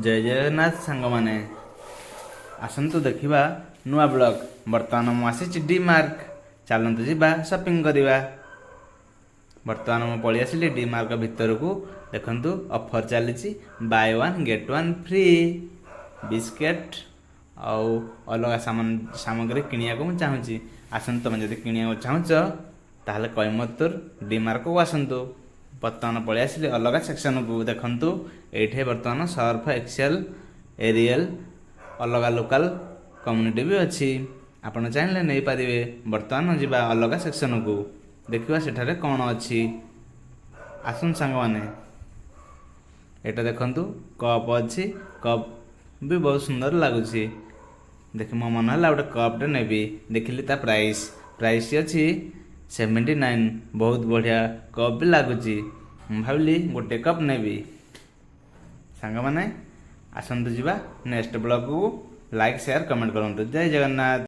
ଜୟ ଜଗନ୍ନାଥ ସାଙ୍ଗମାନେ, ଆସନ୍ତୁ ଦେଖିବା ନୂଆ ବ୍ଲଗ୍। ବର୍ତ୍ତମାନ ମୁଁ ଆସିଛି ଡି ମାର୍ଟ। ଚାଲନ୍ତୁ ଯିବା, ସପିଂ କରିବା। ବର୍ତ୍ତମାନ ମୁଁ ପଳେଇ ଆସିଲି ଡି ମାର୍ଟ ଭିତରକୁ। ଦେଖନ୍ତୁ, ଅଫର୍ ଚାଲିଛି, buy one get one free। Biscuit ଆଉ ଅଲଗା ସାମାନ ସାମଗ୍ରୀ କିଣିବାକୁ ମୁଁ ଚାହୁଁଛି। ଆସନ୍ତୁ, ତୁମେ ଯଦି କିଣିବାକୁ ଚାହୁଁଛ, ତାହେଲେ କୋଇମ୍ବାଟୁର ଡି ମାର୍ଟକୁ ଆସନ୍ତୁ। ବର୍ତ୍ତମାନ ପଳେଇ ଆସିଲି ଅଲଗା ସେକ୍ସନକୁ। ଦେଖନ୍ତୁ, ଏଇଠି ବର୍ତ୍ତମାନ ସର୍ଫ ଏକ୍ସେଲ, ଏରିଏଲ୍, ଅଲଗା ଲୋକାଲ କମ୍ୟୁନିଟି ବି ଅଛି। ଆପଣ ଚାହିଁଲେ ନେଇପାରିବେ। ବର୍ତ୍ତମାନ ଯିବା ଅଲଗା ସେକ୍ସନକୁ, ଦେଖିବା ସେଠାରେ କ'ଣ ଅଛି। ଆସନ୍ତୁ ସାଙ୍ଗମାନେ। ଏଇଟା ଦେଖନ୍ତୁ, କପ୍ ଅଛି। କପ୍ ବି ବହୁତ ସୁନ୍ଦର ଲାଗୁଛି। ଦେଖି ମୋ ମନ ହେଲା ଗୋଟେ କପ୍ଟେ ନେବି। ଦେଖିଲି ତା ପ୍ରାଇସ୍। ପ୍ରାଇସ୍ ଅଛି 79। ବହୁତ ବଢ଼ିଆ କପ୍ ବି ଲାଗୁଛି। ମୁଁ ଭାବିଲି ଗୋଟେ କପ୍ ନେବି। ସାଙ୍ଗମାନେ, ଆସନ୍ତୁ ଯିବା ନେକ୍ସଟ ବ୍ଲଗକୁ। ଲାଇକ୍, ସେୟାର, କମେଣ୍ଟ କରନ୍ତୁ। ଜୟ ଜଗନ୍ନାଥ।